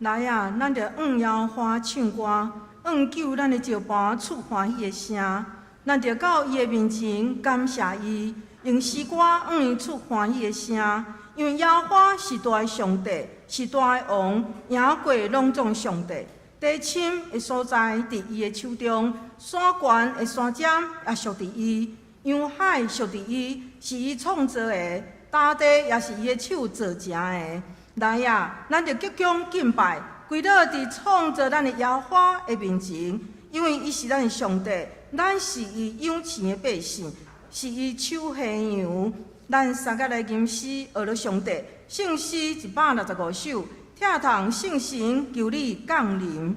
來啊，咱著向耶和華唱歌，向救咱的石磐出歡喜的聲。咱著到伊的面前感謝伊，用詩歌向伊出歡喜的聲。因為耶和華是大的上帝，是大的王，贏過攏總上帝。地深的所在佇伊的手中，山懸的山尖也屬佇伊，洋海屬佇伊，是伊創造的，大地也是伊的手造成的。來啊，咱著鞠躬敬拜，跪倒佇創造咱的耶和華的面前，因為伊是咱的上帝，咱是伊養飼的百姓，是伊手下的羊。咱三個來吟詩，學了上帝，聖詩165首，拆堂聖神，求你降臨。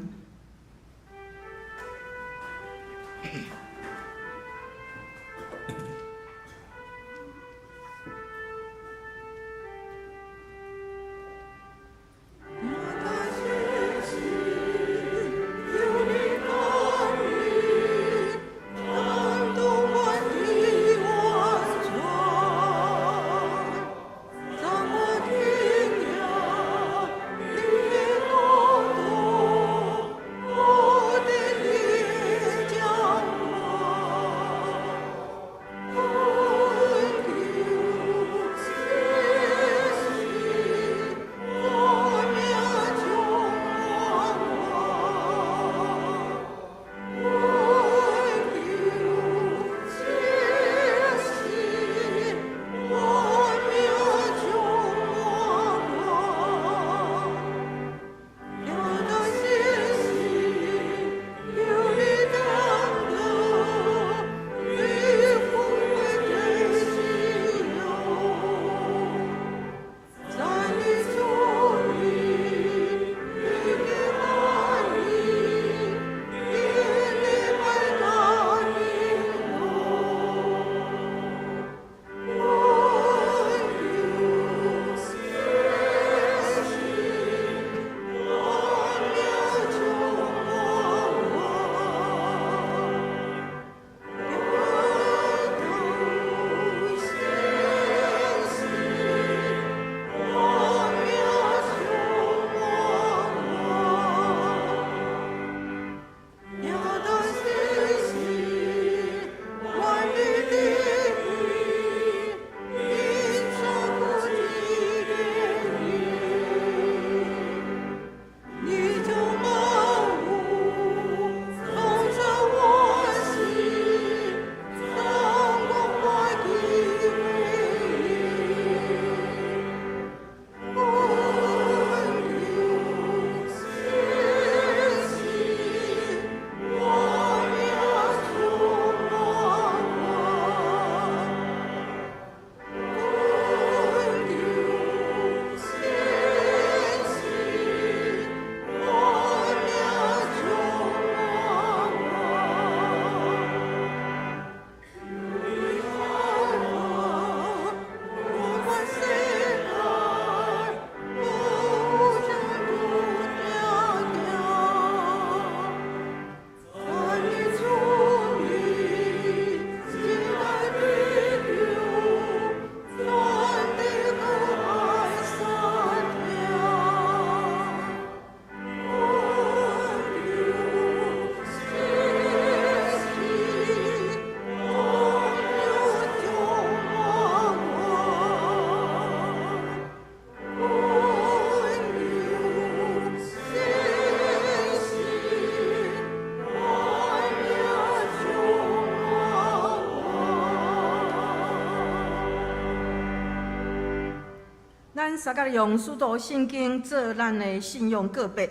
咱三个用使徒信經做咱的信仰告白。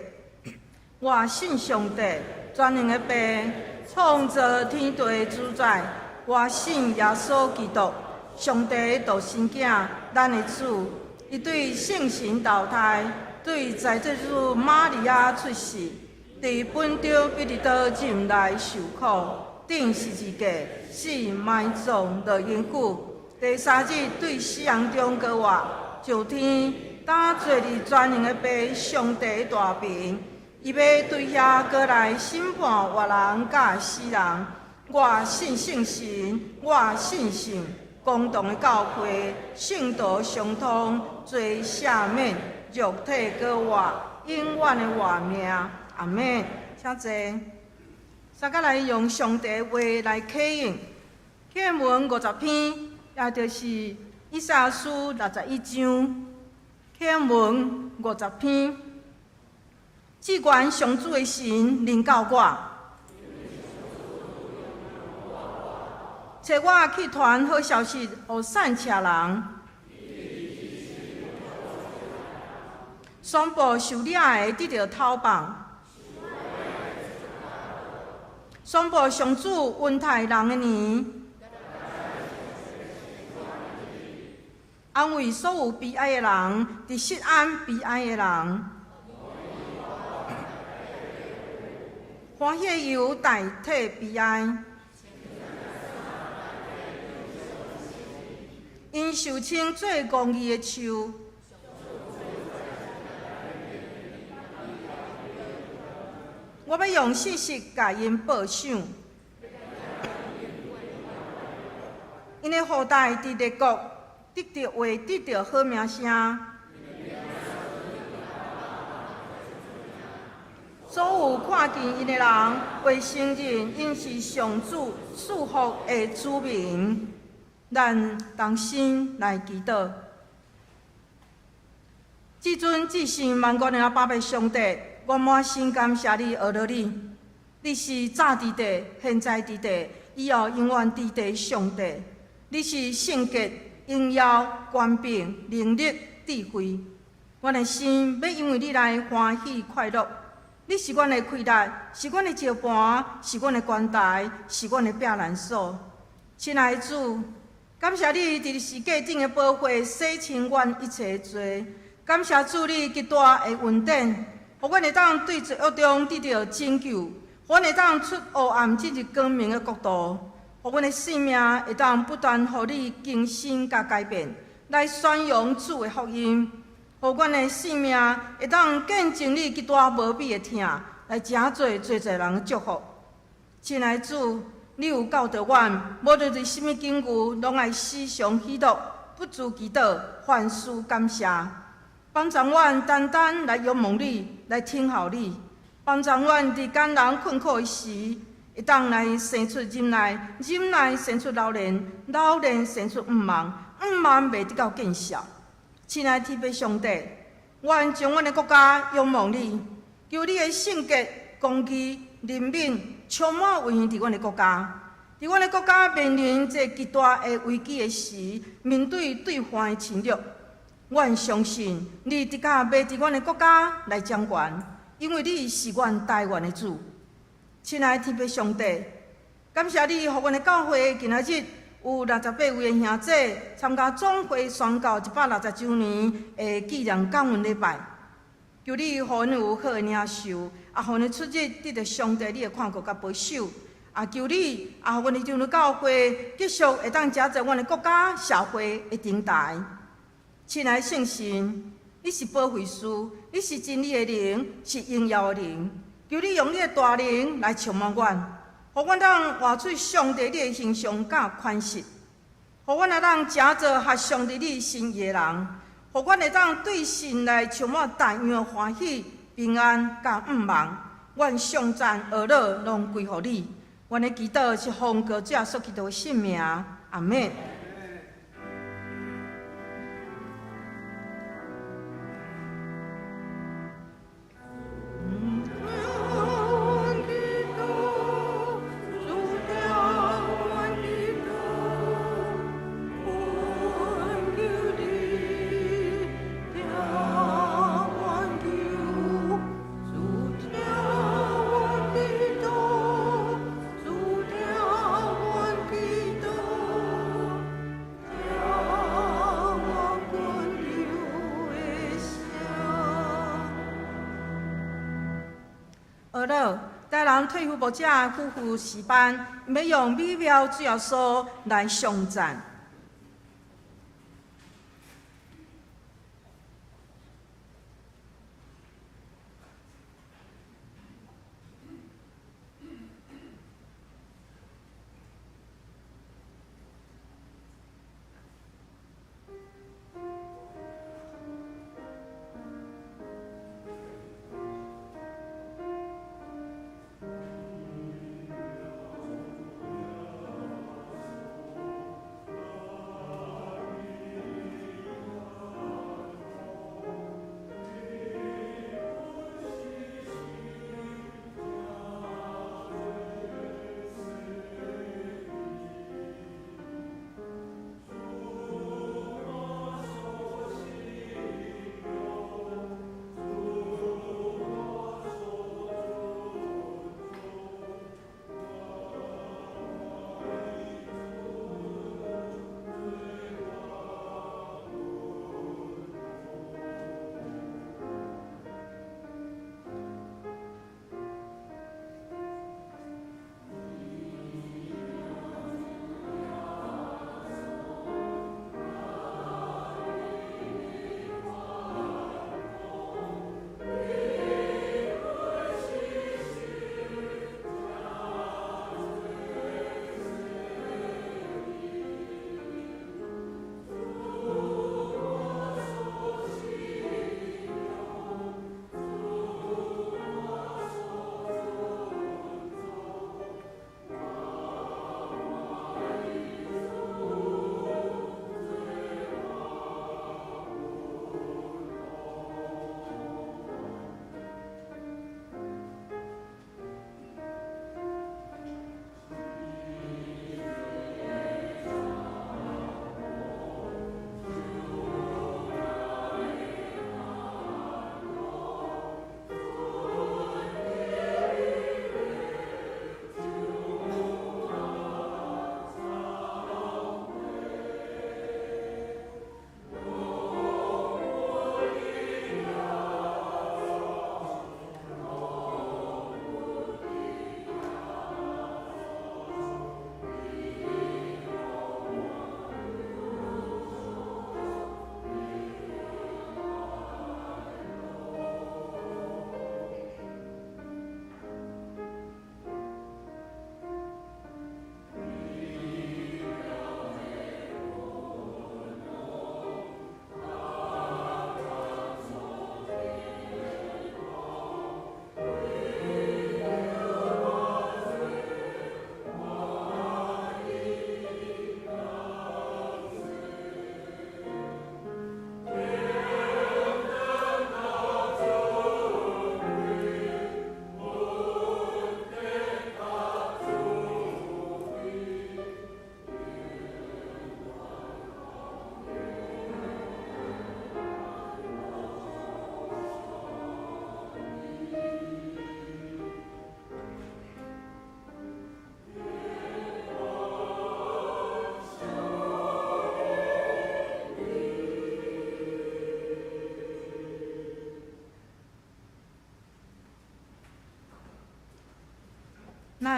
我信上帝，全能的父，創造天地的主宰。我信耶穌基督，上帝的獨生囝，咱的主。伊對聖神投胎，對在這主瑪利亞出世，佇本丟彼利多入來受苦，釘十字架，死埋葬落陰府。第三日對死人中閣活，上天，擔坐佇全能的父上帝的大爿，伊欲對遐閣來審判活人佮死人。我信聖神，我信聖公同的教會，聖徒相通，罪赦免，肉體閣活，永遠的活命。阿們。請坐。大家來用上帝話來啟應，啟應文50篇，也就是以賽亞書61章，啟應文50篇。至懸上主的神臨到我，差我去傳好消息予散赤人，宣布受掠的得著討放。宣布上主恩待人的年，安慰所有悲哀的人，佇錫安悲哀的人，歡喜的油代替悲哀，𪜶受稱做公義的樹。我欲用信實共𪜶報賞，𪜶的後代佇列國得著會得著好名聲。所有看見𪜶的人會承認𪜶是上主賜福的子民。咱同心來祈禱。至尊至聖萬國的阿爸父上帝，我滿心感謝你，阿羅你，你是早佇地、現在佇地、以後永遠佇地上帝。你是聖潔、榮耀、權柄、能力、智慧。阮的心欲因為你來歡喜快樂。你是阮的氣力，是阮的石盤，是阮的關台，是阮的避難所。親愛的主，感謝你佇十架頂的寶血洗清阮一切的罪。感謝主你極大的恩典。予阮會當對罪惡中得著拯救，予阮會當出黑暗進入光明的國度，予阮的生命會當不斷予你更新佮改變，來宣揚主的福音，予阮的生命會當見證你極大無比的疼，來成做濟濟人的祝福。親愛的主，你有教導阮，無論佇啥物境遇，攏愛時常喜樂，不住祈禱，凡事感謝。幫助阮單單來仰望你，來聽候你。幫助阮佇艱難困苦的時，會當來生出忍耐，忍耐生出老練，老練生出向望，向望袂得到見笑。親愛的天父上帝，阮將阮的國家仰望你，求你的聖潔、公義、憐憫充滿運行佇阮的國家。佇阮的國家面臨這極大的危機的時，面對對方的侵略。阮相信你的確欲佇阮的國家來掌權，因為你是阮台灣的主。親愛的天父上帝，感謝你，予阮的教會今仔日有68位的兄姐參加總會宣告160週年的紀念感恩禮拜。求你予阮有好的領袖，也予阮出入得著上帝你的看顧佮保守。也求你，也予阮的長老教會繼續會當成做阮的國家社會的頂台。親愛的聖神，你是保惠師，你是真理的靈，是榮耀的靈。求你用你的大能來充滿阮，予阮當活出上帝你的形象佮款式，予阮會當成做合上帝你心意的人，予阮會當對神來充滿大樣的歡喜、平安佮向望。阮頌讚阿樂攏歸予你。阮的祈禱是奉告主耶穌基督的聖名，阿們。阿樂，台南退休牧者夫婦詩班，欲用美妙主耶穌來頌讚。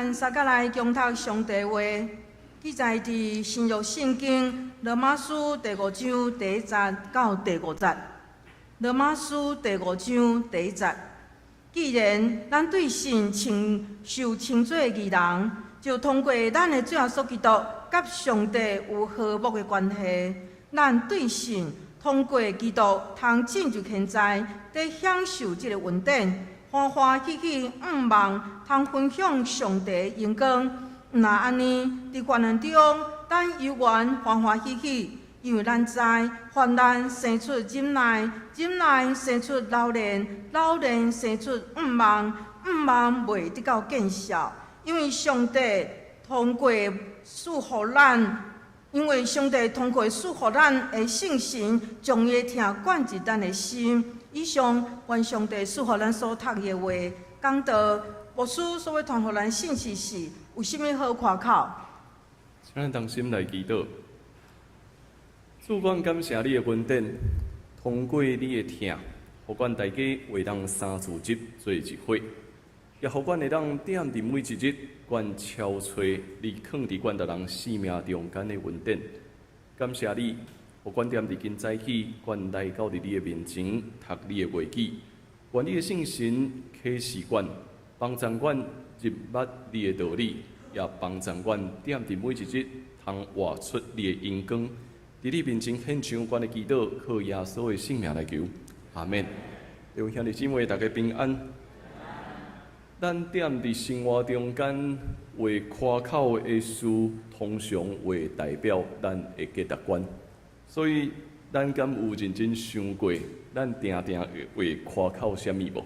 咱三個來共讀上帝話，記載佇新約聖經羅馬書第五章第一節到第五節。羅馬書第五章第一節，既然咱對神稱受稱做義人，就通過咱的主耶穌基督，佮上帝有和睦的關係。咱對神通過基督通進入現在，佇享受這个恩典，歡歡喜喜向望通分享上帝的榮光。毋若按呢，佇患難中，咱猶原歡歡喜喜，因為咱知患難生出忍耐，忍耐生出老練，老練生出向望，向望袂得到見笑，因為上帝通過賜予咱，因為上帝通過賜予咱的聖神，將伊的疼灌入咱的心。以上，願上帝賜予咱所讀的話，講道牧師所欲傳予咱信息是，有啥物好誇口？請咱同心來祈禱。主，阮感謝你的恩典，通過你的疼，予阮大家會當三主日做一伙，也予阮會當踮佇每一日，阮敲揣你囥佇阮逐人生命中間的恩典。感謝你，予阮踮佇今早起，阮來到佇你的面前讀你的話語，願你的聖神啟示阮，幫助阮入捌你的道理，也幫助阮踮佇每一日通活出你的榮光。佇你面前獻上阮的祈禱，靠耶穌的聖名來求，阿們。各位兄弟姊妹，大家平安。咱踮佇生活中間畫誇口的事，通常會代表咱的價值觀。所以，咱敢有認真想過，咱定定會誇口啥物無？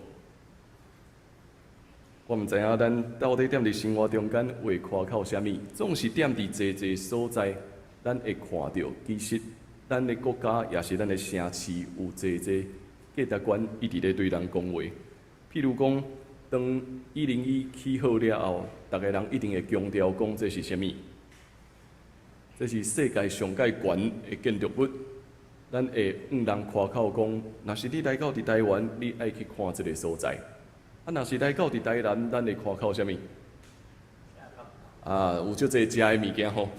我毋知影咱到底踮佇生活中間會誇口啥物，總是踮佇濟濟所在，咱會看著，其實咱的國家抑是咱的城市有濟濟價值觀一直咧對人講話。譬如講，當101起好了後，逐个人一定會強調講這是啥物？這是世界上蓋懸的建築物。咱會向人誇口講，若是你來到佇台灣，你愛去看這个所在。啊，若是來到佇台南，咱會誇口啥物？啊，有足濟食的物件吼，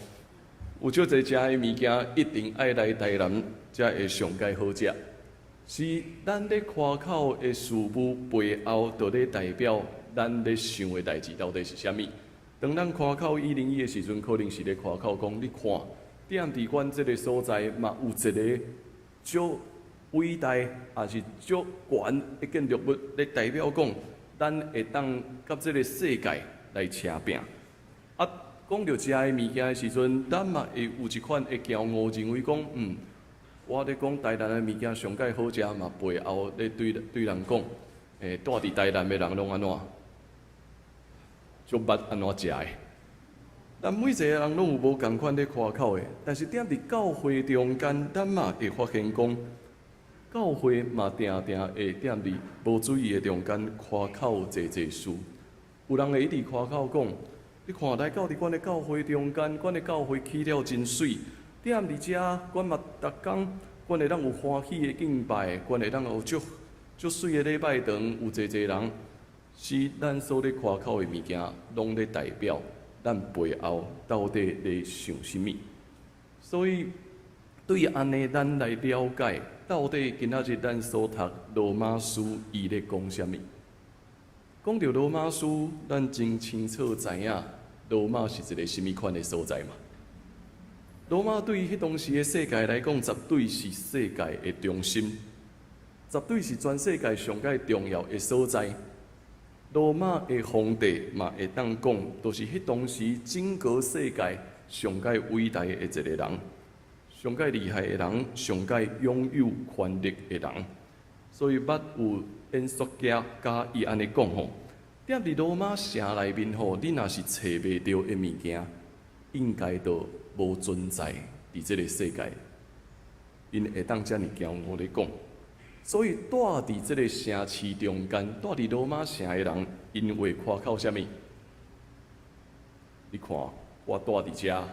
有足濟食的物件，一定愛來台南才會上蓋好食。是咱咧誇口的事物背後，就咧代表咱咧想的代誌到底是啥物。當咱誇口101的時陣，可能是咧誇口講，你看，踮佇阮這个所在嘛有一个足偉大，抑是足懸的建築物，咧代表講，咱會當佮這个世界來捙拚。啊，講著食的物件的時陣，咱嘛會有一款的驕傲，認為講，我咧講台南的物件上蓋好食嘛，背後咧對對人講，住佇台南的人攏按怎？足捌按怎食的。咱每一個人攏有無仝款咧誇口的，但是踮佇教會中間，咱嘛會發現講，教會嘛定定會踮佇無注意的中間誇口濟濟事。有人會一直誇口講，你看來到佇阮的教會中間，阮的教會起了真媠。踮佇遮，阮嘛逐工，阮會當有歡喜的敬拜，阮會當有足足媠的禮拜堂，有濟濟人，是咱所咧誇口的物件，攏咧代表咱背後到底咧想啥物。所以，對按呢，咱來了解到底今仔日咱所讀羅馬書伊咧講啥物。講著羅馬書，咱真清楚知影羅馬是一个啥物款的所在嘛。羅馬對彼當時的世界來講，絕對是世界的中心，絕對是全世界上蓋重要的所在。羅馬的皇帝嘛會當講，就是彼當時整個世界上蓋偉大的一个人，上蓋厲害的人，上蓋擁有權力的人。所以捌有演說家佮伊按呢講吼，踮佇羅馬城內面吼，你若是揣袂著的物件，應該都無存在佇這个世界。𪜶會當遮爾驕傲咧講，所以住佇這个城市中間，住佇羅馬城的人，𪜶會誇口啥物？你看，我住佇遮，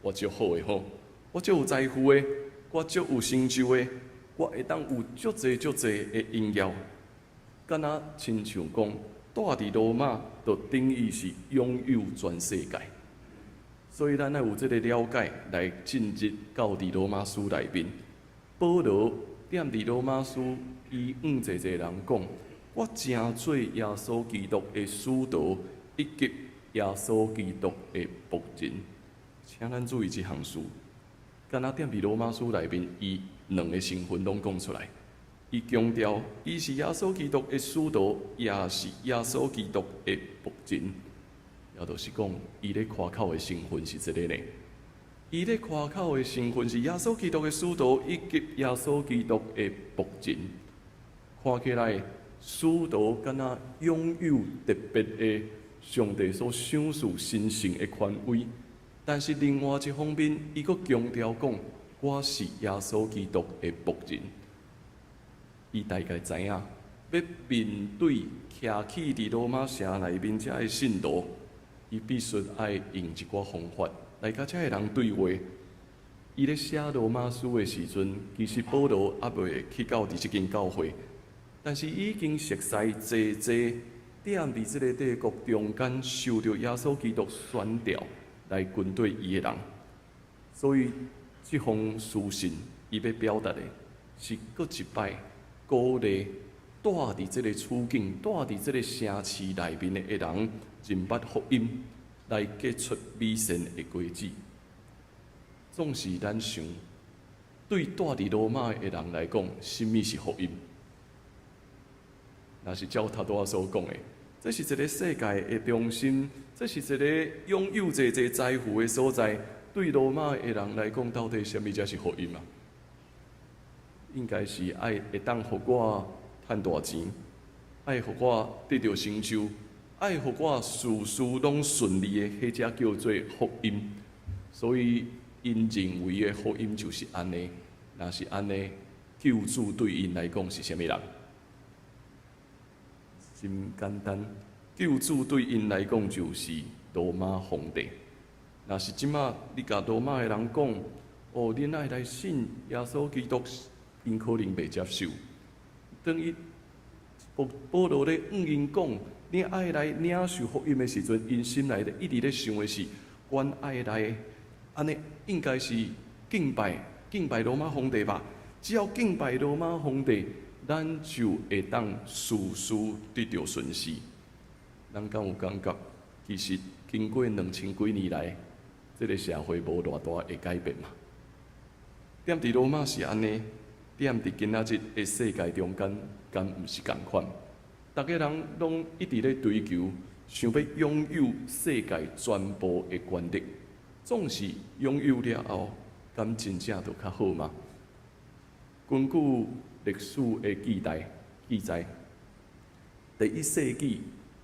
我足好的吼，我足有財富的，我足有成就的，我會當有足濟足濟的榮耀，敢若親像講，蹛佇羅馬，就等於是擁有全世界。所以咱愛有這个了解，來進入到佇羅馬書內面。保羅踮佇羅馬書，伊向濟濟人講：我成做耶穌基督的使徒，以及耶穌基督的僕人。請咱注意這項事。敢若踮佇羅馬書內面，伊兩个身份攏講出來。伊強調，伊是耶穌基督的使徒，也是耶穌基督的僕人。也就是講，伊咧誇口的身份是這个呢。伊咧誇口的身份是耶穌基督的使徒，以及耶穌基督的僕人。看起來，使徒敢若擁有特別的上帝所賞賜神聖的權威，但是另外一方面，伊閣強調講，我是耶穌基督的僕人。伊大概知影，欲面對徛起佇羅馬城內面遮的信徒，伊必須愛用一寡方法來佮遮的人對話。伊咧寫羅馬書的時陣，其實保羅猶未去到佇這間教會，但是已經熟似濟濟踮佇這个帝國中間受著耶穌基督選召來跟綴伊的人，所以這封書信伊欲表達的是閣一擺鼓勵蹛佇這个處境、蹛佇這个城市內面的人，認捌福音，來結出美善的果子。總是咱想，對蹛佇羅馬的人來講，啥物是福音？若是照頭拄仔所講的，這是一个世界的中心，這是一个擁有濟濟財富的所在。對羅馬的人來講，到底啥物才是福音啊？應該是愛會當予我趁大錢，愛予我得著成就，愛予我事事攏順利的，彼才叫做福音。所以，𪜶認為的福音就是按呢。若是按呢，救主對𪜶來講是啥物人？真簡單，救主對𪜶來講就是羅馬皇帝。若是這馬你共羅馬的人講，哦，恁愛來信耶穌基督，𪜶可能袂接受。當伊保保羅咧向𪜶講，你愛來領受福音的時陣，𪜶心內咧一直咧想的是，阮愛來按呢，應該是敬拜敬拜羅馬皇帝吧？只要敬拜羅馬皇帝，咱就會當事事得著順遂。咱敢有感覺？其實經過兩千幾年來，這个社會無偌大的改變嘛。踮佇羅馬是按呢，踮佇今仔日的世界中間，敢毋是仝款？逐个人攏一直咧追求，想欲擁有世界全部的權力，總是擁有了後，敢真正就較好嗎？根據歷史的記載，第一世紀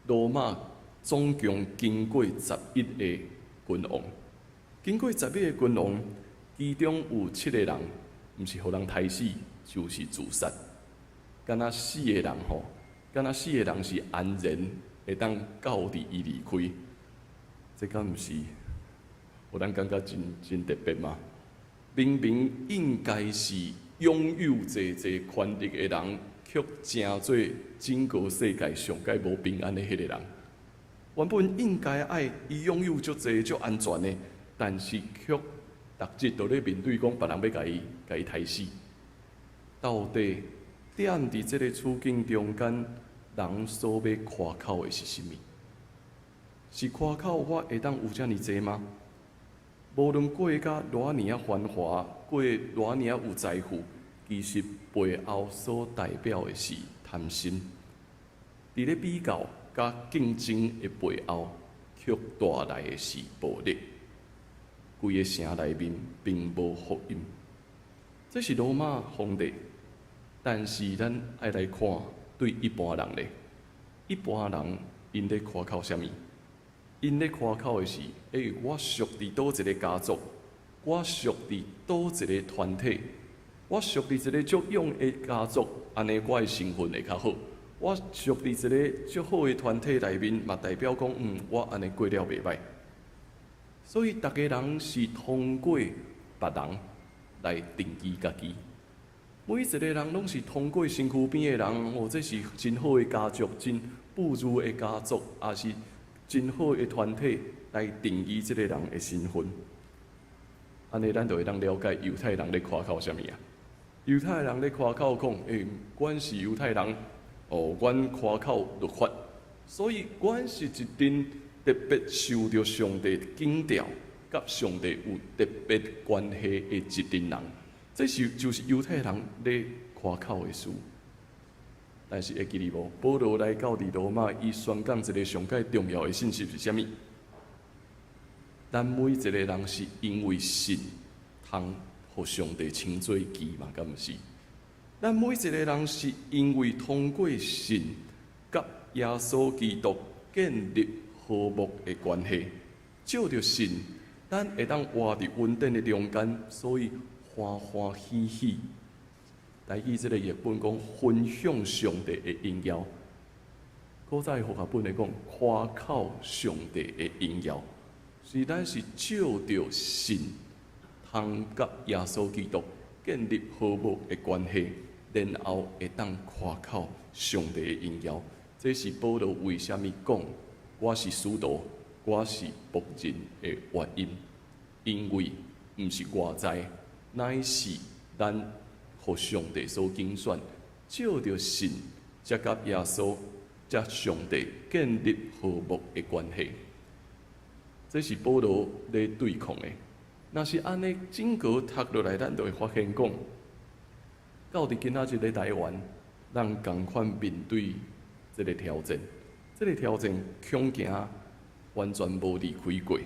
羅馬總共經過十一个君王，經過十一个君王，其中有七个人，毋是予人刣死，就是自殺。敢若四个人吼，敢若四个人是安然會當到佇伊離開，這敢毋是予咱感覺真真特別嗎？明明應該是擁有濟濟權力的人，卻成做整個世界上蓋無平安的彼個人。原本應該愛伊擁有足濟足安全的，但是卻逐日都咧面對講別人欲共伊刣死。到底踮佇這个處境中間，人所欲誇口的是啥物？是誇口我會當有遮爾濟嗎？無論過甲偌爾仔繁華，過偌爾仔有財富，其實背後所代表的是貪心。佇咧比較佮競爭的背後，卻帶來的是暴力。規个城內面並無福音。這是羅馬皇帝，但是咱愛來看對一般人咧，一般人𪜶咧誇口啥物？𪜶咧誇口的是：欸，我屬佇佗一个家族，我屬佇佗一个團體，我屬佇一个足勇的家族，按呢我的身份會較好。我屬佇一个足好的團體內面，嘛代表講，我按呢過了袂䆀。所以，逐个人是通過別人來定義家己。每一個人攏是通過身軀邊的人，哦，這是真好的家族，真富裕的家族，抑是真好的團體來定義這個人的身份。按呢，咱就會當了解猶太人咧誇口啥物啊？猶太人咧誇口講，欸，阮是猶太人，哦，阮誇口律法，所以阮是一陣特別受著上帝揀召，佮上帝有特別關係的一陣人。這是就是猶太人咧誇口的事。但是會記得無？保羅來到佇羅馬，伊宣講一個上蓋重要的信息是啥物？咱每一個人是因為信，通予上帝稱做義嘛？敢毋是？咱每一個人是因為通過信，佮耶穌基督建立和睦的關係，藉著信，咱會當活佇恩典的中間，所以歡歡喜喜。台語這個譯本講分享上帝的榮耀，古早和合本來講誇口上帝的榮耀，是咱是藉著信，通佮耶穌基督建立和睦的關係，然後會當誇口上帝的榮耀。這是保羅為啥物講我是使徒，我是僕人的原因，因為毋是外在，乃是咱予上帝所揀選，藉著信，才佮耶穌、才上帝建立和睦的關係。這是保羅咧對抗的。若是按呢整個讀落來，咱就會發現講，到佇今仔日咧台灣，咱仝款面對這個挑戰。這個挑戰恐驚完全無離開過。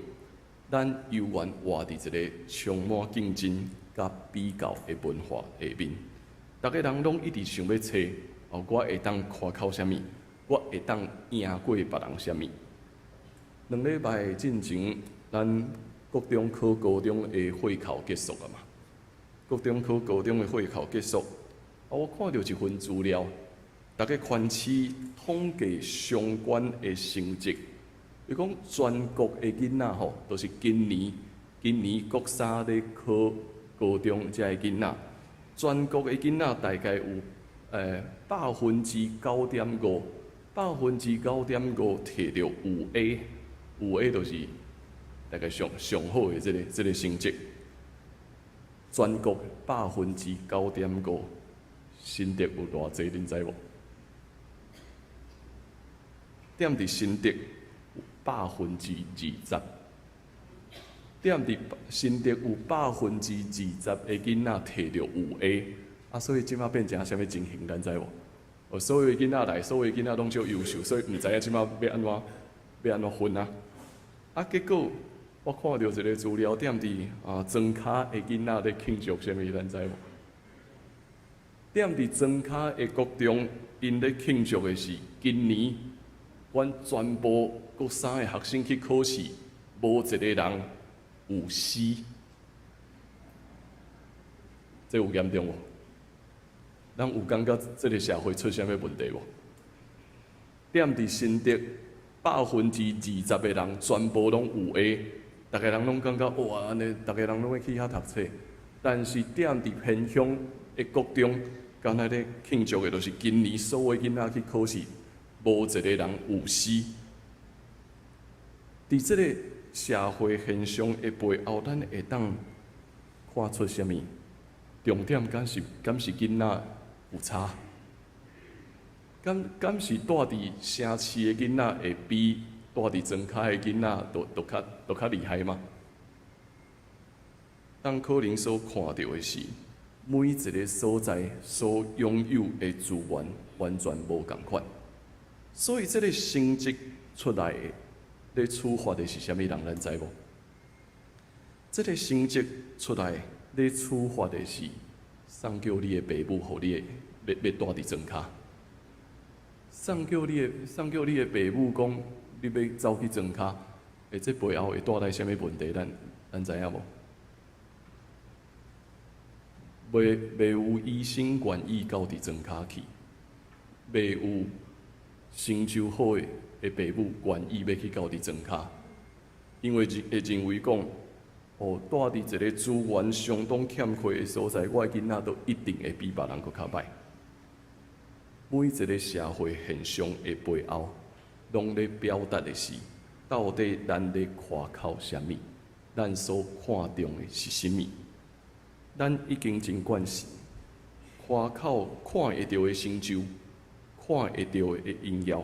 咱猶原活佇一個充滿競爭佮比較的文化下面，逐个人攏一直想欲揣，哦，我會當誇口啥物？我會當贏過別人啥物？兩禮拜進前，咱國中考高中的會考結束啊嘛。國中考高中的會考結束，啊，我看著一份資料，逐个縣市統計相關的成績。伊講全國的囡仔吼，都是今年國三咧考高中遮的囡仔，全國的囡仔大概有9.5%，9.5%摕著五 A，五 A 就是大概上上好的這個成績。全國9.5%，新竹有偌濟，恁知無？踮佇新竹有20%，踮佇新竹有20%的囡仔摕著五 A，啊，所以這馬變成啥物情形，咱知無？哦，所有囡仔來，所有囡仔攏足優秀，所以毋知影這馬欲按怎分啊？啊，結果我看著一個資料，踮佇啊莊跤的囡仔咧慶祝啥物，咱知無？踮佇莊跤的國中，𪜶咧慶祝的是今年，阮全部國三的學生去考試，無一個人有 C，這有嚴重無？咱有感覺這個社會出啥物問題無？踮佇新竹，20%的人全部攏有 A，逐个人攏感覺哇，按呢，逐个人攏欲去遐讀冊。但是踮佇偏鄉的國中，敢若咧慶祝的，就是今年所有囡仔去考試，無一個人有 C。佇這個社會現象的背後，咱會當看出啥物？重點敢是囡仔有差？敢是蹛佇城市的囡仔會比蹛佇莊跤的囡仔都較厲害嗎？咱可能所看著的是，每一個所在所擁有的資源完全無仝款，所以這個成績出來的，咧處罰的是啥物人？咱知無？這個成績出來，咧處罰的是送叫你的爸母，予你的欲蹛佇莊跤。送叫你的爸母講，你欲走去莊跤，欸，這背後會帶來啥物問題？咱知影無？袂有醫生願意到佇莊跤去，袂有成就好的爸母願意欲去到佇莊跤，因為會認為講，哦，蹛佇一个資源相當欠缺的所在，我的囡仔都一定會比別人閣較䆀。每一个社會現象的背後，攏咧表達的是，到底咱咧誇口啥物？咱所看重的是啥物？咱已經真慣勢，誇口看會著的成就，看會著的榮耀。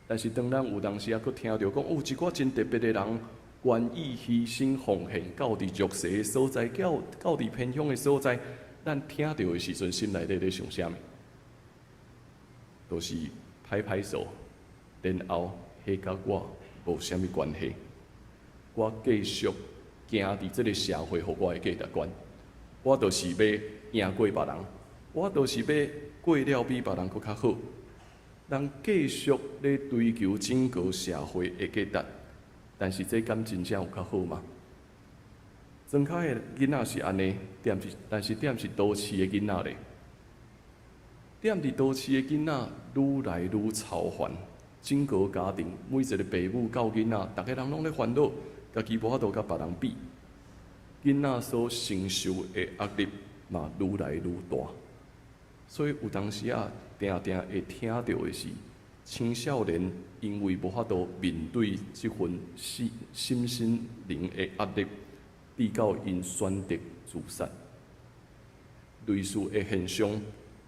但是當咱有當時啊，閣聽著講，有一寡真特別的人，願意犧牲奉獻，到佇弱勢的所在，到佇偏鄉的所在，咱聽著的時陣，心內底咧想啥物？就是拍拍手，然後彼佮我無啥物關係。我繼續行佇這个社會予我的價值觀，我就是欲贏過別人，我就是欲過了比別人閣較好。咱繼續咧追求整個社會的價值，但是這敢真正有較好嗎？莊跤的囡仔是按呢，踮是，但是踮是都市的囡仔咧？踮佇都市的囡仔愈來愈操煩，整個家庭每一个爸母教囡仔，逐个人攏咧煩惱，家己無法度佮別人比，囡仔所承受的壓力嘛愈來愈大，所以有當時啊，定定會聽著的是青少年因為無法度面對這份身心靈的壓力，直到𪜶選擇自殺。類似的現象，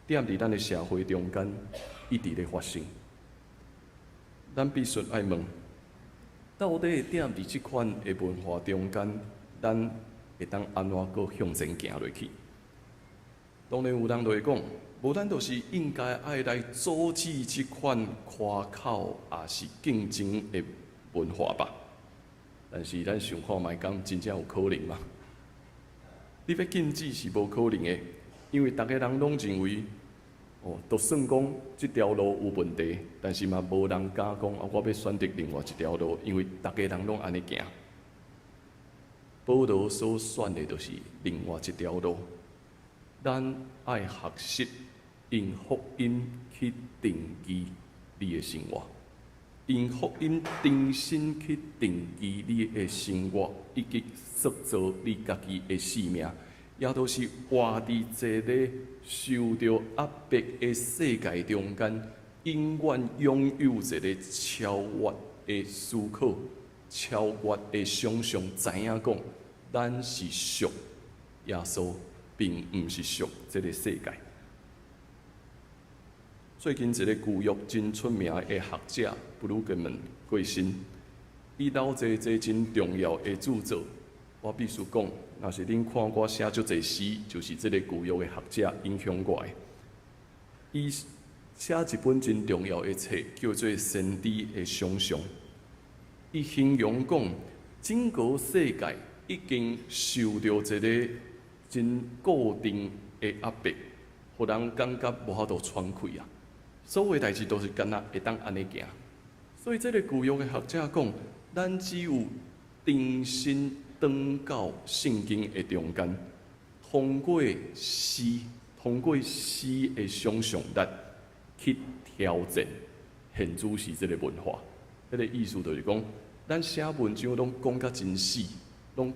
踮佇咱的社會中間一直咧發生。咱必須愛問：到底踮佇這款的文化中間，咱會當按怎閣向前行落去？當然有人就會講，無咱就是應該愛來阻止這款誇口抑是競爭的文化吧？但是咱想看覓，敢真正有可能嗎？你欲禁止是無可能的，因為逐个人攏認為，哦，就算講這條路有問題，但是嘛無人敢講啊，我欲選擇另外一條路，因為逐个人攏按呢行。保羅所選的就是另外一條路。咱愛學習用福音去定義你的生活，用福音重新去定義你的生活，以及塑造你家己的生命，也都是活佇這个受著壓迫的世界中間，永遠擁有一个超越的思考、超越的想象，知影講，咱是屬耶穌，並毋是屬這个世界。最近一个舊約真出名的學者布魯格曼過身，伊留這這真重要的著作。我必須講，若是恁看我寫足濟詩，就是這个舊約的學者影響我的。伊寫一本真重要的冊，叫做《先知的想象》。伊形容講，整個世界已經受著一个真固定的壓迫，予人感覺無法度喘氣啊！所有代誌都是敢若會當按呢行。所以這个舊約的學者講，咱只有重新轉到聖經的中間，通過詩，通過詩的想象力去挑戰現主時這个文化。彼个意思就是講，咱寫文章攏講甲真死，攏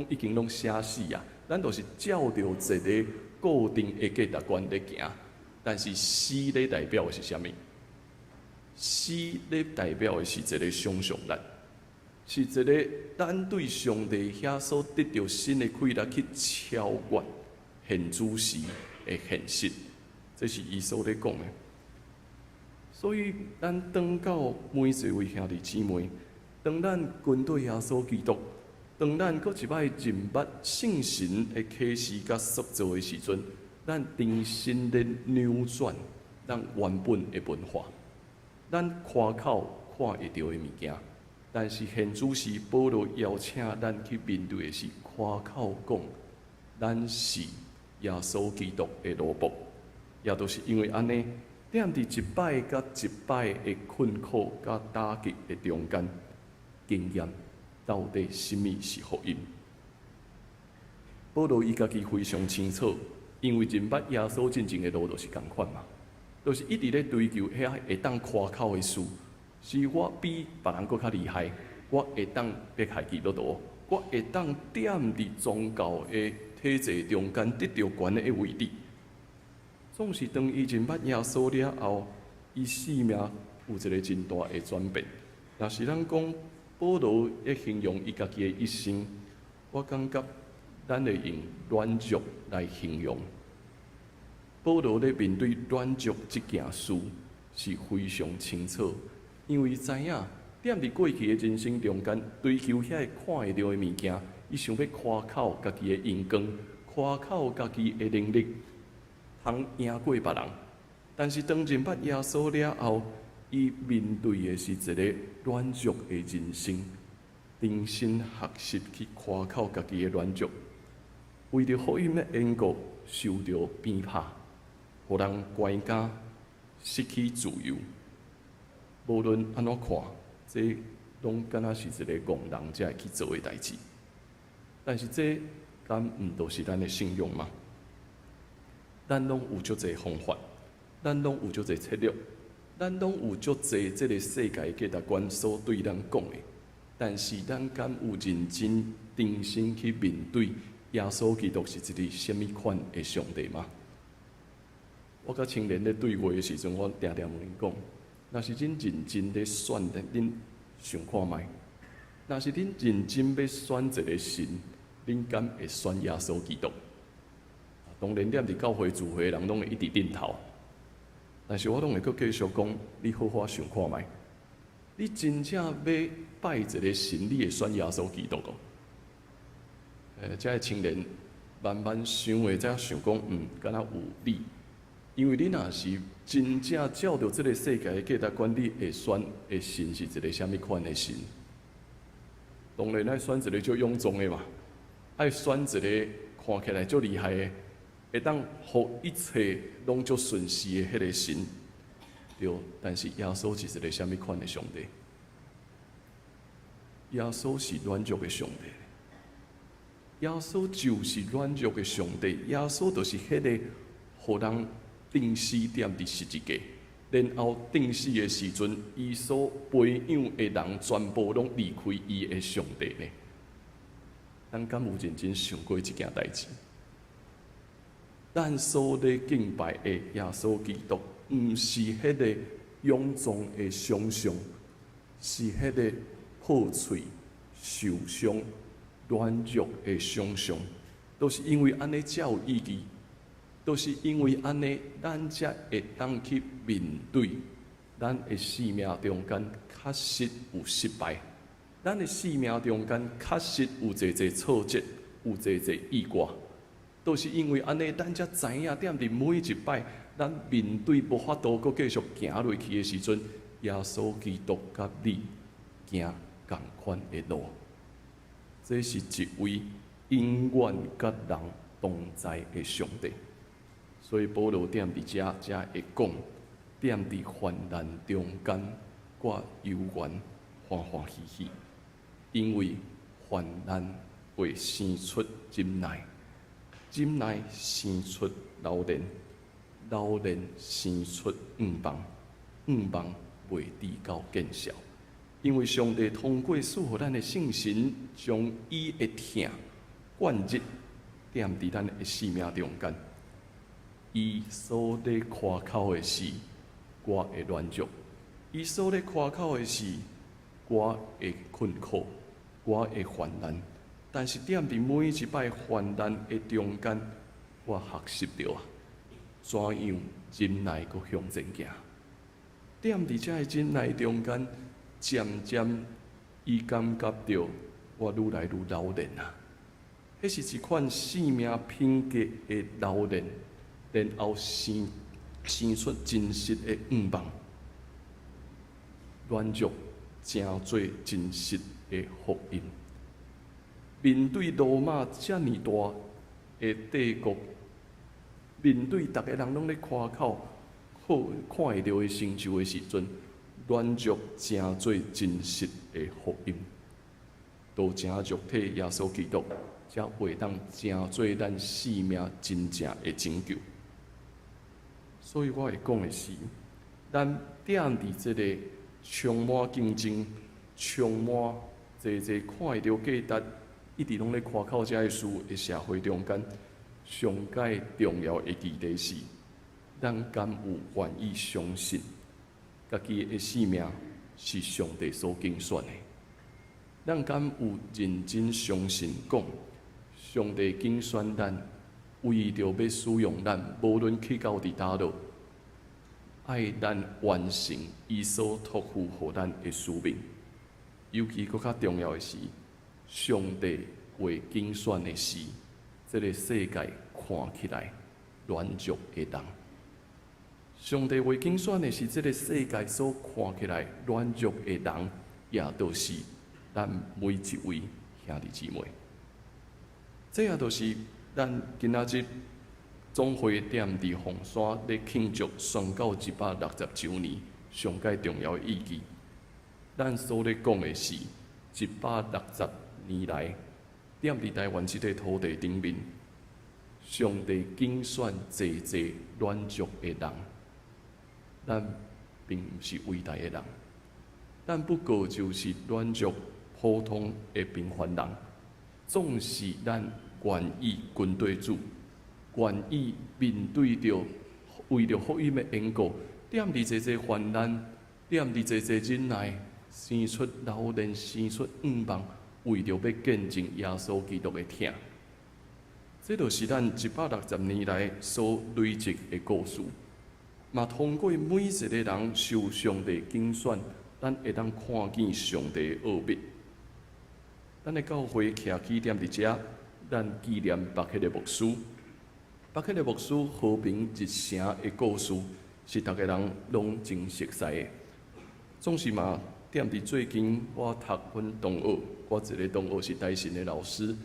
已經攏寫死啊！咱就是照著一个固定的價值觀咧行，但是詩咧代表的是啥物？詩咧代表的是一个想象力，是一个咱對上帝遐所得著新的氣力去超越現主時的現實，這是伊所咧講的。所以，咱轉到每一位兄弟姊妹，當咱跟隨耶穌基督，當咱閣一擺認捌聖神的啟示佮塑造的時陣，咱重新咧扭轉咱原本的文化，咱誇口看會著的物件，但是現主時保羅邀請咱去面對的是誇口講，咱是耶穌基督的奴僕，也都是因為按呢，踮佇一擺佮一擺的困苦佮打擊的中間，經驗到底啥物是福音？保羅伊家己非常清楚，因為認捌耶穌進前的路就是仝款嘛，就是一直咧追求遐會當誇口的事，是我比別人閣較厲害，我會當迫害基督徒，我會當踮佇宗教的體制中間得著懸的位置。總是當伊認捌耶穌了後，伊生命有一个真大的轉變。若是咱講保羅咧形容伊家己的一生，我感覺咱會用軟弱來形容。保羅咧面對軟弱這件事是非常清楚，因為伊知影踮佇過去的人生中間，追求遐个看會著的物件，伊想欲誇口家己的榮光，誇口家己的能力，通贏過別人。但是當認捌耶穌了後，伊面對的是一个軟弱的人生，重新學習去誇口家己的軟弱，為著福音的緣故，受著鞭拍，予人關監，失去自由。無論按怎看，這攏敢若是一个戇人才會去做的代誌。但是這敢毋就是咱的信仰嗎？咱攏有足濟方法，咱攏有足濟策略，咱攏有足濟這个世界價值觀所對咱講的。但是咱敢有認真重新去面對耶穌基督是一個啥物款的上帝嗎？我佮青年咧對話的時陣，我定定問𪜶講：若是恁認真咧選，恁想看覓？若是恁認真欲選一个神，恁敢會選耶穌基督？當然，踮佇教會聚會的人攏會一直點頭。但是我攏會閣繼續講，你好好想看覓？你真正欲拜一个神，你會選耶穌基督無？遮个青年慢慢想的，才想講，敢若有理。因為你若是真正照著這个世界的價值觀，你會選的神是一个啥物款的神？當然愛選一个足勇壯的嘛，愛選一个看起來足厲害的，會當予一切攏足順遂的彼个神。對，但是耶穌是一个啥物款的上帝？耶穌是軟弱的上帝。耶穌就是軟弱的上帝。耶穌就是彼个予人釘死踮佇十字架，然後釘死的時陣，伊所培養的人全部攏離開伊的上帝呢？咱敢有認真想過這件代誌？咱所咧敬拜的耶穌基督，毋是彼个勇壯的想像，是彼个破碎、受傷、軟弱的想像，都是因為按呢才有意義，都是因為按呢，咱才會當去面對咱的生命中間確實有失敗，咱的生命中間確實有濟濟挫折，有濟濟意外，都是因為按呢，咱才知影踮佇每一擺，咱面對無法度閣繼續行落去的時陣，耶穌基督佮你行仝款的路。這是一位永遠佮人同在的上帝。所以保羅踮佇遮才會講，踮佇患難中間，我猶原歡歡喜喜，因為患難會生出忍耐，忍耐生出老練，老練生出向望，向望袂至到見笑。因為上帝通過賜予咱的聖神，將伊的疼灌入踮佇咱的生命中間。伊所咧誇口的是我的軟弱，伊所咧誇口的是我的困苦，我的患難。但是踮佇每一擺患難的中間，我學習著啊，怎樣忍耐閣向前行。踮佇這个忍耐中間，漸漸伊感覺著我愈來愈老練啊。彼是一款生命品格的老練，然後生出真實的向望，軟弱成做真實的福音。面對羅馬遮爾大的帝國，面對逐个人攏咧誇口好看會著的成就的時陣，軟弱成做真實的福音，都成就替耶穌基督，才會當成做咱生命真正的拯救。所以我會講的是，咱踮佇這个充滿競爭、充滿濟濟看會著價值一直攏咧誇口遮个事的社會中間，上蓋重要的議題是，咱敢有願意相信，家己的性命是上帝所揀選的？咱敢有認真相信講，上帝揀選咱，為著欲使用咱，無論去到佇佗落，愛咱完成伊所託付予咱的使命。尤其閣較重要的是，上帝話揀選的是這个世界看起來軟弱的人。上帝話揀選的是這个世界所看起來軟弱的人，也就是咱每一位兄弟姊妹。這也就是咱今仔日總會踮佇鳳山咧慶祝宣教160週年上蓋重要的意義。咱所咧講的是160年來，踮佇台灣這塊土地頂面，上帝揀選濟濟軟弱的人。咱並毋是偉大的人，咱不過就是軟弱普通的平凡人。總是咱願意跟綴主，願意面對著為著福音的緣故，踮佇濟濟患難，踮佇濟濟忍耐，生出老練，生出向望，為著欲見證耶穌基督的疼。這就是咱160年來所累積的故事。嘛，通過每一個人受上帝揀選，咱會當看見上帝的奧秘。咱的教會徛起點佇遮，咱紀念巴克的牧師。巴克的牧師和平入城的故事，是逐个人攏真熟似的。總是嘛，踮佇最近，我讀阮同學，我一个同學是台神的老師，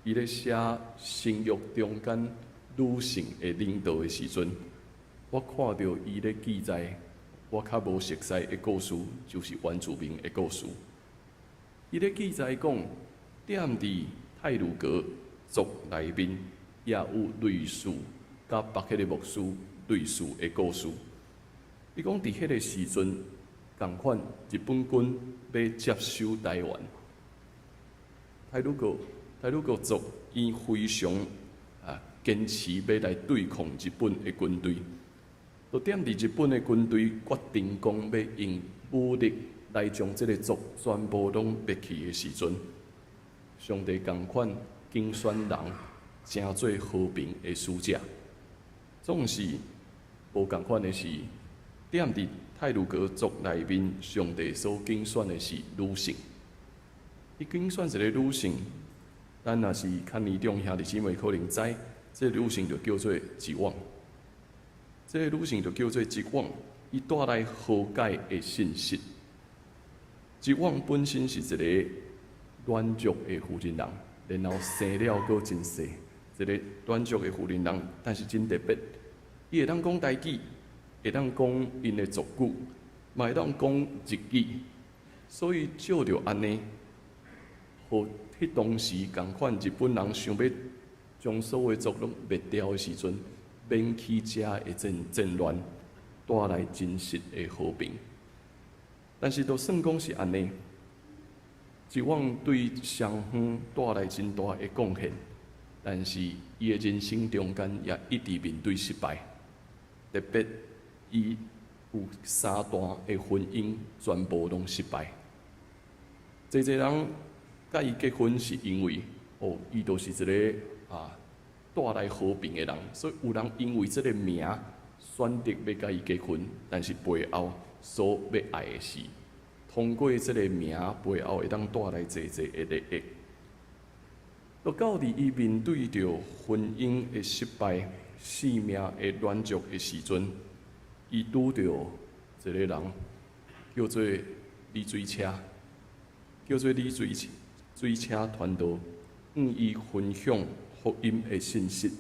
伊咧寫新約中間女性的領導的時陣，我看著伊咧記載，我較無熟似的故事，就是原住民的故事。伊咧記載講，踮佇太魯閣族內面，也有類似佮巴克的牧師類似的故事。伊講佇彼个時陣，仝款日本軍欲接收台灣，太魯閣族伊非常堅持欲來對抗日本的軍隊。就踮佇日本的軍隊決定講欲用武力來將這个族全部攏滅去的時陣，上帝仝款揀選人，成做和平的使者。總是無仝款的是，踮佇太魯閣族內面，上帝所揀選的是女性。伊揀選一個女性，咱若是較年長兄弟姊妹可能知，這個女性就叫做一往。這個女性就叫做一往，伊帶來和解的信息。一往本身是一个軟弱的婦人人，然後生了閣真細，一个軟弱的婦人人，但是真特別，伊會當講台語，會當講𪜶的族語，嘛會當講日語，所以藉著按呢，予彼當時仝款日本人想欲將所有族攏滅掉的時陣，免起遮的戰亂，帶來真實的和平。但是，就算講是按呢，一往對雙方帶來真大的貢獻，但是伊的人生中間也一直面對失敗，特別伊有三段的婚姻全部攏失敗。濟濟人佮伊結婚是因為，哦，伊就是一个帶來和平的人，所以有人因為這个名選擇欲佮伊結婚，但是背後所欲愛的是，通過這个名背後會當帶來濟濟的利益。就到佇伊面對著婚姻的失敗、性命的軟弱的時陣，伊拄著一個人，叫做李水車，叫做李水水車傳道，向伊分享福音的信息，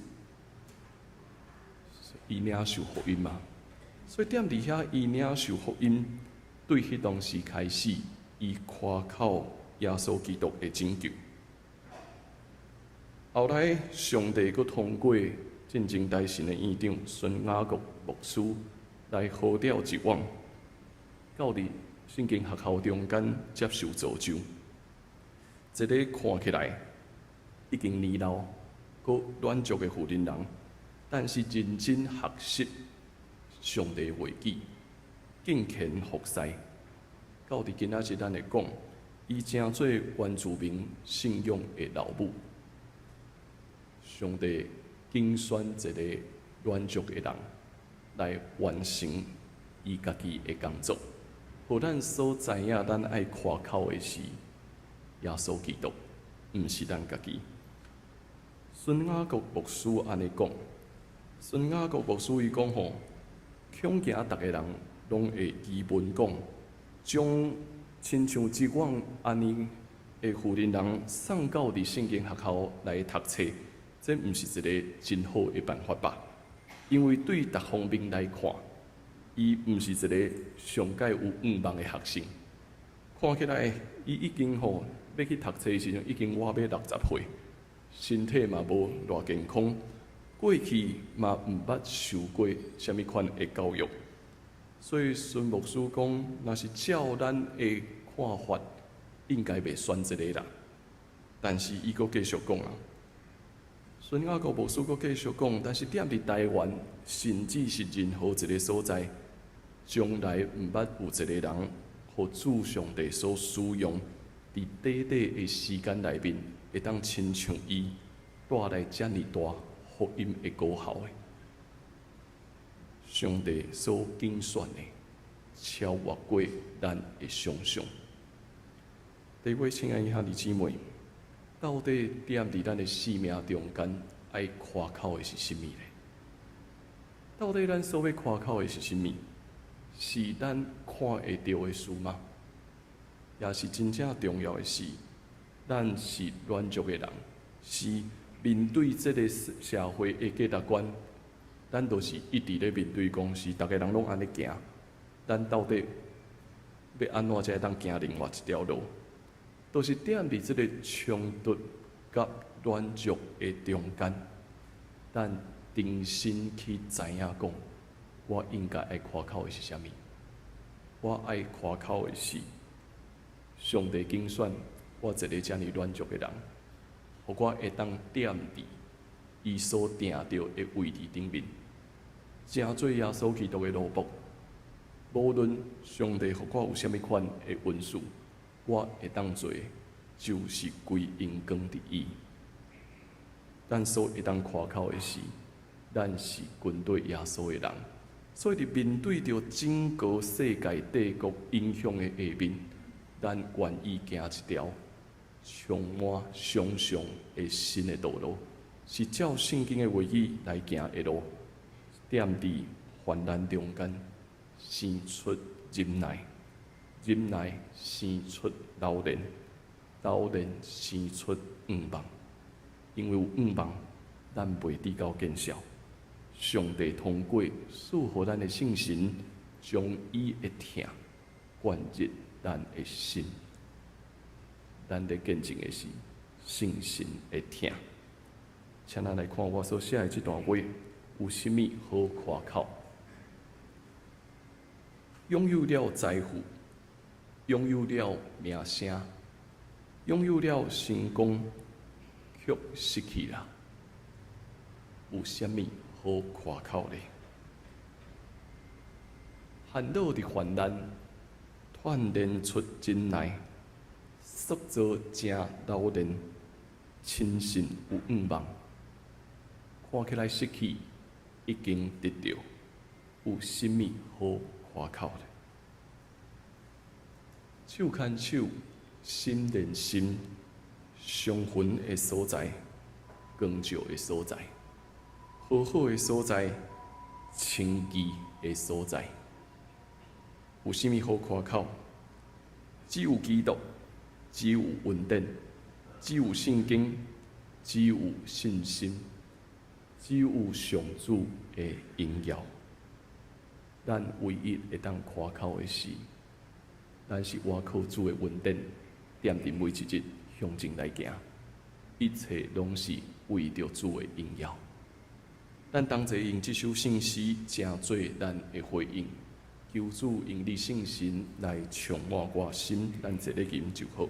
伊領受福音嘛。所以踮佇遐，伊領受福音，對彼當時開始，伊誇口耶穌基督的拯救。後來，上帝閣通過進前台神的院長孫雅各牧師來呼召一往，到佇聖經學校中間接受造就。這个看起來已經年老、閣軟弱的婦人人，但是認真學習上帝話語，敬虔服侍。到佇今仔日，咱會講，伊成做原住民信仰的老母。上帝揀選一个軟弱的人來完成伊家己的工作，予咱所知影，咱愛誇口的是耶穌基督，毋是咱家己。孫雅各牧師按呢講，孫雅各牧師伊講吼，恐驚逐个人攏會疑問講，將親像這款按呢的婦人人送到佇聖經學校來讀冊，這毋是一个真好的辦法吧？因為對逐方面來看，伊毋是一个上蓋有向望的學生。看起來，伊已經吼欲去讀冊的時陣，已經倚欲60歲，身體嘛無偌健康，過去嘛毋捌受過啥物款的教育。所以孫牧師講，若是照咱的看法，應該袂選這个啦。但是伊閣繼續講啊，孫雅各牧師閣繼續講，但是踮佇台灣，甚至是任何一个所在，從來毋捌有一个人，予主上帝所使用，佇短短的時間內面，會當親像伊帶來遮爾大福音的果效的。上帝所揀選的，超越過咱的想象。各位親愛的兄弟姊妹，到底踮佇咱的生命中間，愛誇口的是啥物呢？到底咱所欲誇口的是啥物？是咱看會著的事嗎？抑是真正重要的是，咱是軟弱的人，是面對這个社會的價值觀，咱都是一直咧面對講，是逐个人攏按呢行，咱到底欲按怎才會當行另外一條路？都是踮佇這个衝突佮軟弱的中間，咱重新去知影講，我應該愛誇口的是啥物？我愛誇口的是上帝揀選我一个遮爾軟弱的人，予我會當踮佇伊所定著的位置頂面，成做耶穌基督的奴僕。無論上帝予我有啥物款的恩賜，我會當做的就是歸榮光佇伊。咱所會當誇口的是，咱是跟隨耶穌的人，所以佇面對著整個世界帝國影響的下面，咱願意行一條充滿想象的新的道路，是照聖經的話語來行的路。踮佇患難中間，生出忍耐，忍耐生出老練，老練生出向望。因為有向望，咱袂至到見笑。上帝通過賜予咱的聖神，將伊的疼灌入咱的心。咱咧見證的是聖神的疼。請咱來看我所寫的這段話，有啥物好誇口？擁有了財富，擁有了名聲，擁有了成功，卻失去了，有啥物好誇口呢？陷落佇患難，鍛鍊出忍耐，塑造成老練，深信有向望。看起來失去，已經得著，有啥物好誇口呢？手牽手，心連心，相逢的所在，光照的所在，好好的所在，清潔的所在，有啥物好誇口？只有基督，只有恩典，只有聖經，只有信心，只有上主的榮耀。咱唯一會當誇口的是，咱是倚靠主的恩典，踮佇每一日向前來行，一切攏是為著主的榮耀。咱同齊用這首聖詩，成做咱的回應。求主用你聖神來充滿我心，咱坐咧吟就好。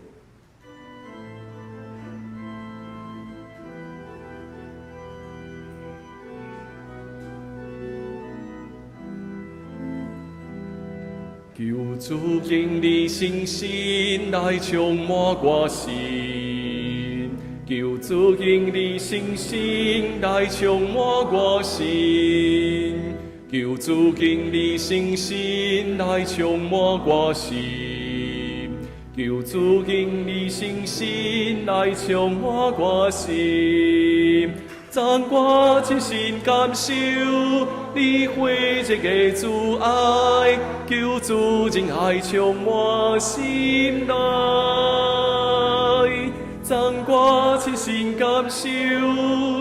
求主經歷信心來充滿我心，求主經歷信心來充滿我心，求主經歷信心來充滿我心，求主經歷信心來充滿我心。讚我真心感受你火熱的慈愛，求主仁愛充滿心內。讚我真心感受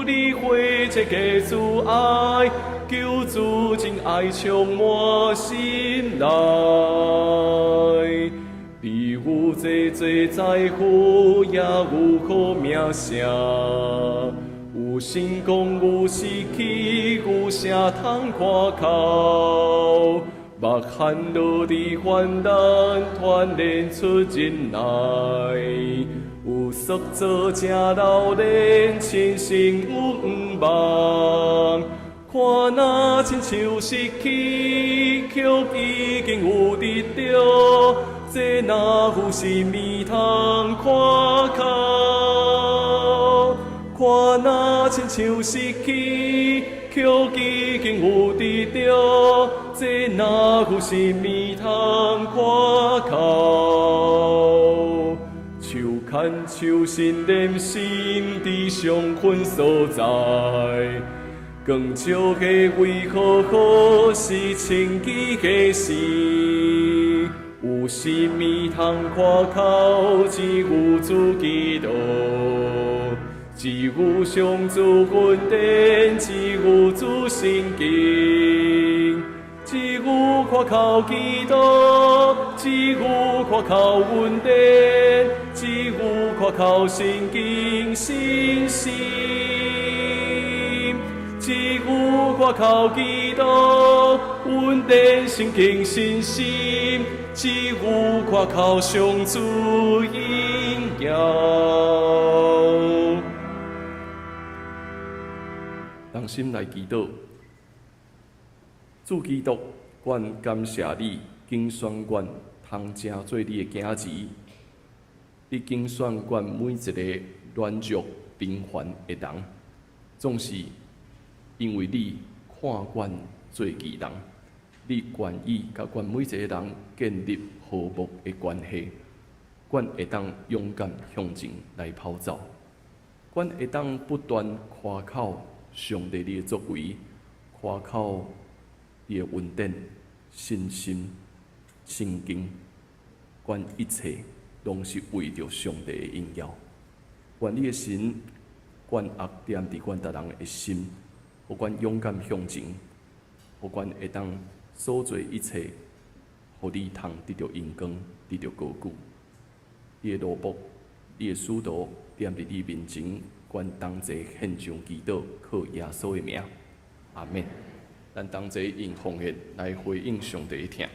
你火熱的慈愛，求主仁愛充滿心內。你有濟濟財富，也有好名聲。有成功，有士氣，有啥通誇口？目陷落佇患難，鍛鍊出忍耐。有塑造正老練，親身有向望。看若親像失去，卻已經有得著。這哪有啥物通誇口？看若親像失去，卻已經有得著，這哪有啥物通誇口？手牽手心連心，佇上困所在，光照的為何好是清奇的事？有啥物通誇口？只有主基督。只有上主恩典，只有主聖經，只有誇口基督，只有誇口恩典，只有誇口聖經信心，只有誇口基督，恩典聖經信心，只有誇口上主榮耀。同心來祈禱，主基督，阮感謝你揀選阮通成做你的囝兒，你揀選阮每一個軟弱貧凡的人，總是因為你看阮做義人，你願意佮阮每一個人建立和睦的關係，阮會當勇敢向前來跑走，阮會當不斷誇口上帝你的作為，誇口你的恩典、信心、聖經，阮一切攏是為著上帝的榮耀。願你的神，願壓踮佇阮逐人的心，予阮勇敢向前，予阮會當所做一切，予你通得著榮光，得著高舉。你的奴僕，你的使徒，踮佇你面前，阮同齊獻上祈禱，靠耶穌的名，阿們。咱同齊用奉獻來回應上帝的疼。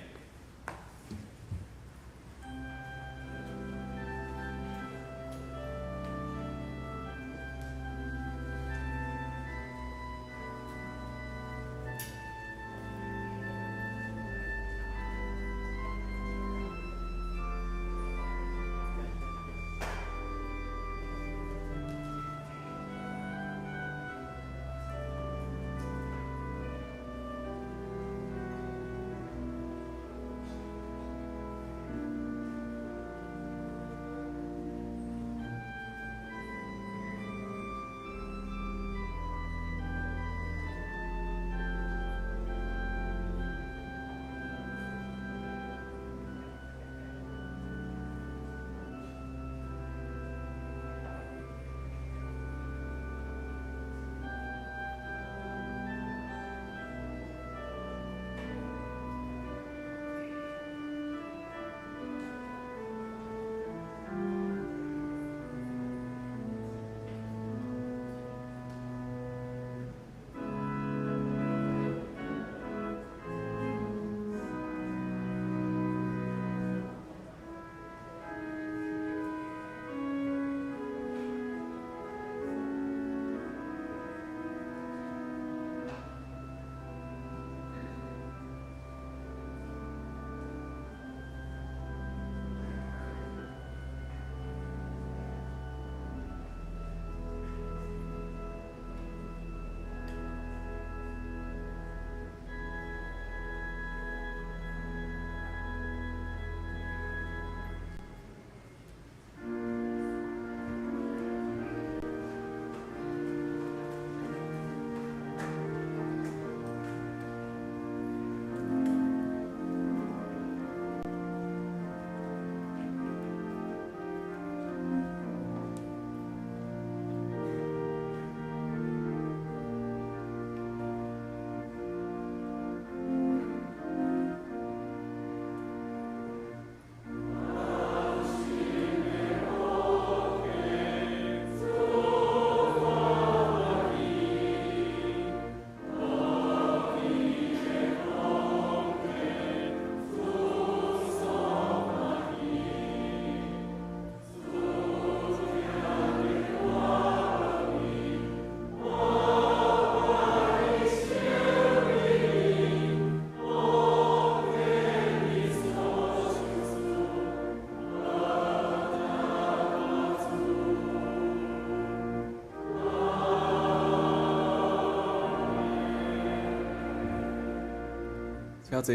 請坐。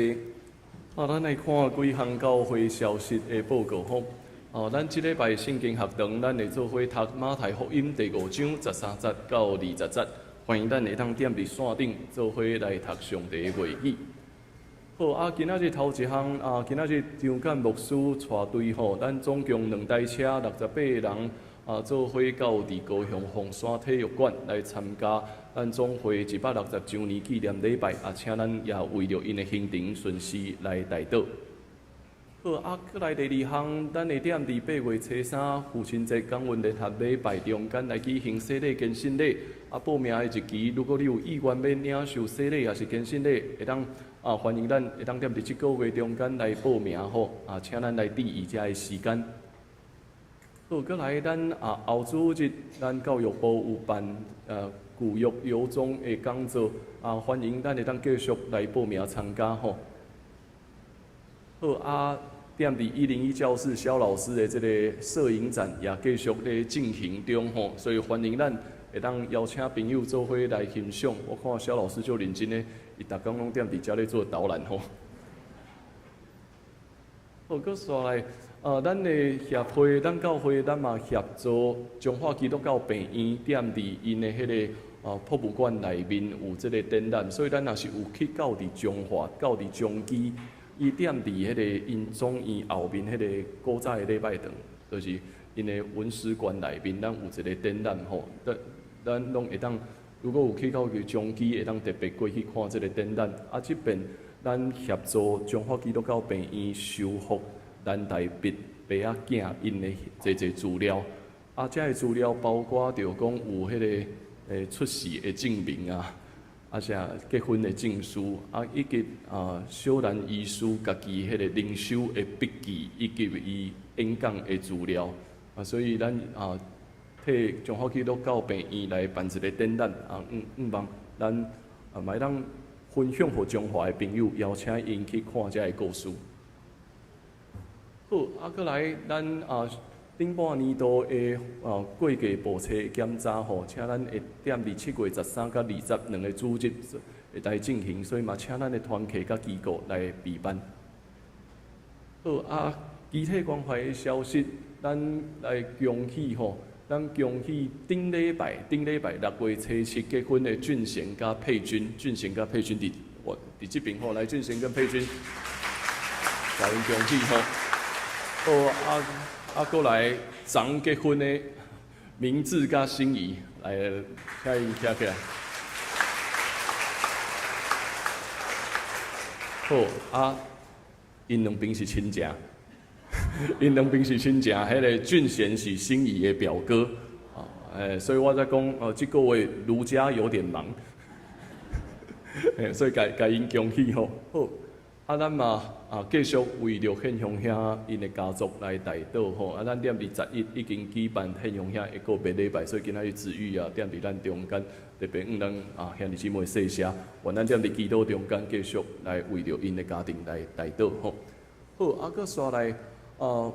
啊，咱來看幾項教會消息的報告吼。哦，咱這禮拜聖經學堂，咱會做伙讀馬太福音第五章十三節到二十節，歡迎咱會當踮佇線頂做伙來讀上帝的話語。好，啊，今仔日頭一項啊，今仔日張干牧師帶隊吼，咱總共兩台車六十八人啊，做伙到佇高雄鳳山體育館來參加咱總會一百六十週年紀念禮拜，啊，請咱也為著𪜶的行程順時來代禱。好，啊，閣來第二項，咱會踮佇八月初三父親節感恩聯合禮拜中間來舉行洗禮堅信禮。啊，報名的日期，如果你有意願欲領受洗禮抑是堅信禮，會當啊歡迎咱會當踮佇這個月中間來報名吼。啊，請咱來注意遮个時間。好，閣來咱啊後主日，咱教育部有辦舊約遊蹤的講座，啊，歡迎咱會當繼續來報名參加吼。好啊，踮佇一零一教室蕭老師的這个攝影展也繼續咧進行中吼，所以歡迎咱會當邀請朋友做伙來欣賞。我看蕭老師足認真的，伊逐工攏踮佇遮咧做導覽吼。好，閣紲來，咱的協會，咱教會，咱嘛協助彰化基督教病院踮佇𪜶的彼个博物館內面有這个展覽，所以咱若是有去到佇彰化，到佇彰基。伊踮佇彼个𪜶總院後面彼个古早的禮拜堂，就是𪜶的文史館內面，咱有一個展覽吼，咱咱攏會當，如果有去到去彰基，會當特別過去看這个展覽。啊，這邊咱協助彰化基督教病院修復南台北爸仔囝𪜶的濟濟資料。啊，這个資料包括著講有彼个出世的證明啊。啊，啥結婚的證書，啊，以及啊小蘭醫師家己彼個靈修的筆記，以及伊演講的資料，啊，所以咱啊替彰化基督教病院來辦一個展覽，啊，向望咱啊嘛會當分享予彰化的朋友，邀請𪜶去看這个故事。好，啊，閣來咱啊。頂半年度的過繼簿冊檢查吼，請咱會踮佇七月十三佮二十兩个主日會來進行，所以嘛請咱的團契佮機構來備辦。好啊，肢體關懷的消息，咱來恭喜吼，咱恭喜頂禮拜頂禮拜六月初七結婚的俊賢佮佩君，俊賢佮佩君佇我佇這邊吼，來俊賢跟佩君，共𪜶恭喜吼。好啊。啊，閣來昨結婚的明志佮心儀來，請𪜶徛起來。好啊，𪜶兩邊是親情，𪜶兩邊是親情。彼个俊賢是心儀的表哥，啊，所以我才講，哦，這個月儒家有點忙，所以共共𪜶恭喜吼。好。啊，咱嘛啊繼續為著獻雄兄𪜶的家族來代禱吼。啊，咱踮佇十一已經舉辦獻雄兄的告別禮拜，所以今仔日子玉啊踮佇咱中間，特別向咱啊兄弟姊妹說聲，願咱踮佇祈禱中間繼續來為著𪜶的家庭來代禱吼。好，啊，閣紲來啊，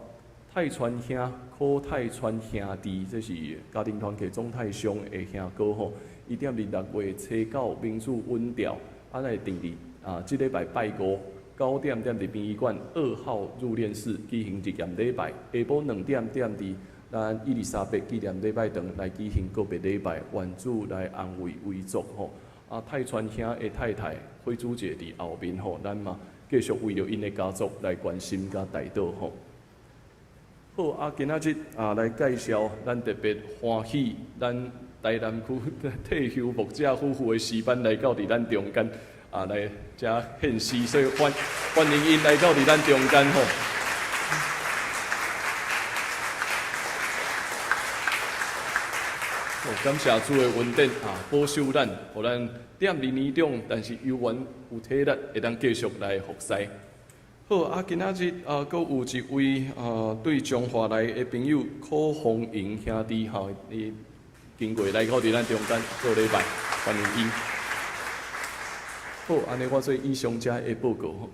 泰川兄、柯泰川兄弟，這是家庭團契總泰商的兄哥吼。伊踮佇六月初九民主穩調，啊，來定佇啊，這禮拜拜五。九點踮佇殯儀館二號入殮室舉行日驗禮拜，下晡兩點踮佇咱伊麗莎白紀念禮拜堂來舉行告別禮拜，願主來安慰遺族吼。啊，泰川兄的太太慧珠姐佇後面吼，咱嘛繼續為著𪜶的家族來關心佮代禱吼。好，啊，今仔日啊來介紹咱特別歡喜，咱台南區退休牧者夫婦的詩班來到佇咱中間。啊，來遮獻詩，所以歡歡迎𪜶來到佇咱中間吼。好，感謝主的恩典啊，保守咱，予咱踮佇年長，但是猶原有體力，會當繼續來服侍。好，啊，今仔日啊，閣有一位啊，對彰化來的朋友柯宏盈兄弟吼，伊經過來到佇咱中間做禮拜，歡迎伊。好，按呢我做以上遮的報告吼。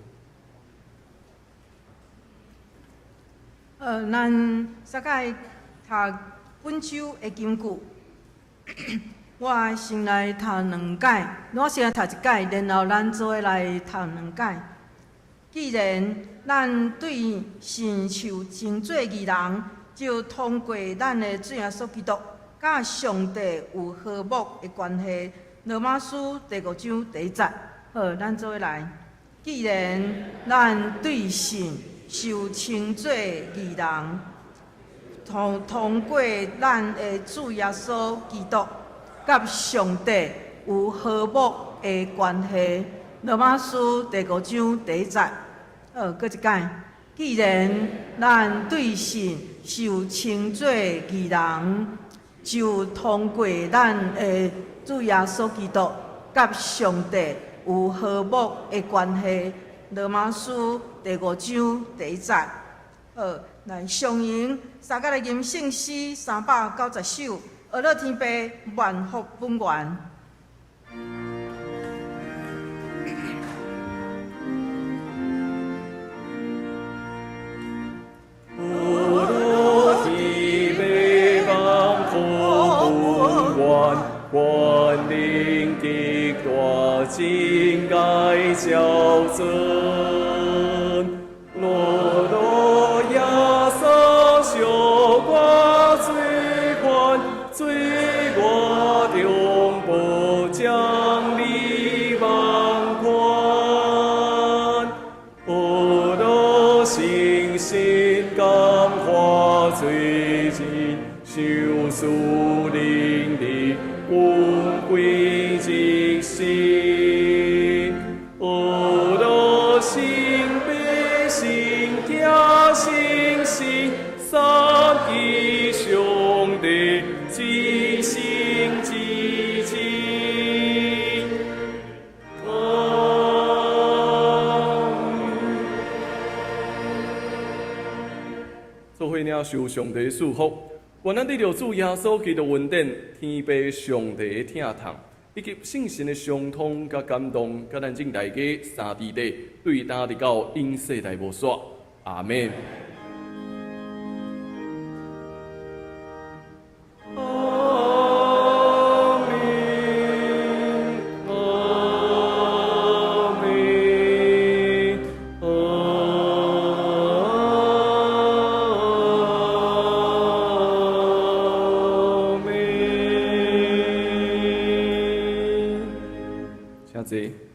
咱煞來讀本週的金句。我先來讀兩解，我先來讀一解，然後咱做伙來讀兩解。既然咱對神受稱做義人，就通過咱的主耶穌基督，佮上帝有和睦的關係。羅馬書第五章第一節。好，咱做伙來。既然咱對神受稱做義人，通過咱的主耶穌基督，佮上帝有和睦的關係。羅馬書第五章第一節。好，閣一擺。既然咱對神受稱做義人，就通過咱的主耶穌基督，佮上帝有和睦的關係。羅馬書第五章第一節。好，來上詠三甲來吟聖詩390首，呵咾天父萬福本源。呵咾天父萬福本源，權能極大，真該照尊。樂樂耶穌贖我罪犯，罪我中無將你忘還。呵咾聖神感化罪人，受賜靈力，恩惠入心。呵咾聖父聖子聖神，三一上帝，至聖至真。阿們。做伙領受上帝賜福，願咱得著主耶穌基督恩典，天父上帝的疼痛，以及聖神的相通佮感動，佮咱眾大家三弟弟，對今直到永世代無煞。阿們。阿們，阿們，阿們。請坐。